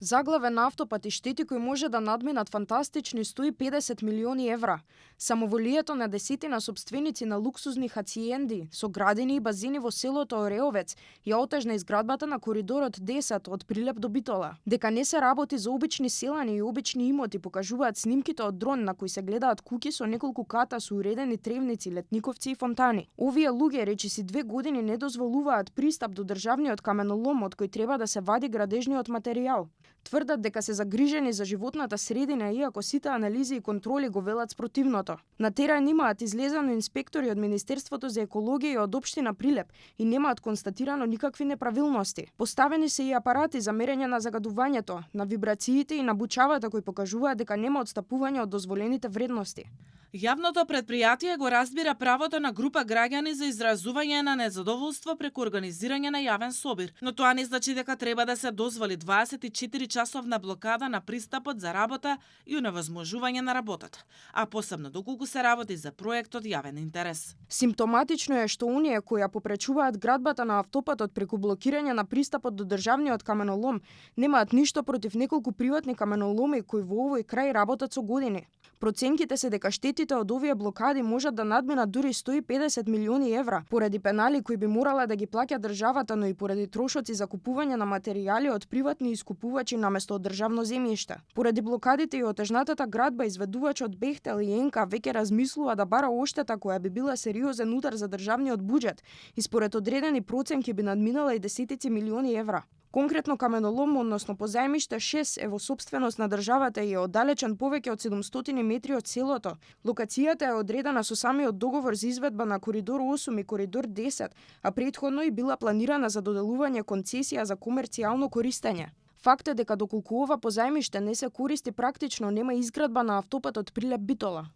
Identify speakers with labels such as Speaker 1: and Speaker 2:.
Speaker 1: Заглавен автопат и штети кои може да надминат фантастични 150 милиони евра. Самоволието на десетина сопственици на луксузни хациенди со градини и базини во селото Ореовец ја отежна изградбата на коридорот 10 од Прилеп до Битола. Дека не се работи за обични селани и обични имоти покажуваат снимките од дрон на кои се гледаат куќи со неколку ката со уредени тревници, летниковци и фонтани. Овие луѓе речиси 2 години не дозволуваат пристап до државниот каменолом од кој треба да се вади градежниот материјал. Тврдат дека се загрижени за животната средина, иако сите анализи и контроли го велат спротивното. На терен имаат излезано инспектори од Министерството за екологија и од општина Прилеп и немаат констатирано никакви неправилности. Поставени се и апарати за мерење на загадувањето, на вибрациите и на бучавата кои покажуваат дека нема одстапување од дозволените вредности.
Speaker 2: Јавното предпријатие го разбира правото на група граѓани за изразување на незадоволство преку организирање на јавен собир, но тоа не значи дека треба да се дозволи 24-часовна блокада на пристапот за работа и уневозможување на работата, а посебно доколку се работи за проектот јавен интерес.
Speaker 1: Симптоматично е што оние кои ја попречуваат градбата на автопатот преку блокирање на пристапот до државниот каменолом немаат ништо против неколку приватни каменоломи кои во овој крај работат со години. Проценките се дека штетите од овие блокади можат да надминат дури 150 милиони евра, поради пенали кои би морала да ги плаќа државата, но и поради трошоци за купување на материјали од приватни искупувачи наместо од државно земјиште. Поради блокадите и отежнатата градба, изведувачот Бехтел и ЕНК веќе размислува да бара оштета која би била сериозен удар за државниот буџет и според одредени проценки би надминала и десетици милиони евра. Конкретно каменолом, односно позајмиште 6 е во сопственост на државата и е оддалечен повеќе од 700 метри од селото. Локацијата е одредена со самиот договор за изведба на коридор 8 и коридор 10, а претходно и била планирана за доделување концесија за комерцијално користење. Факт е дека доколку ова позајмиште не се користи практично, нема изградба на автопатот Прилеп Битола.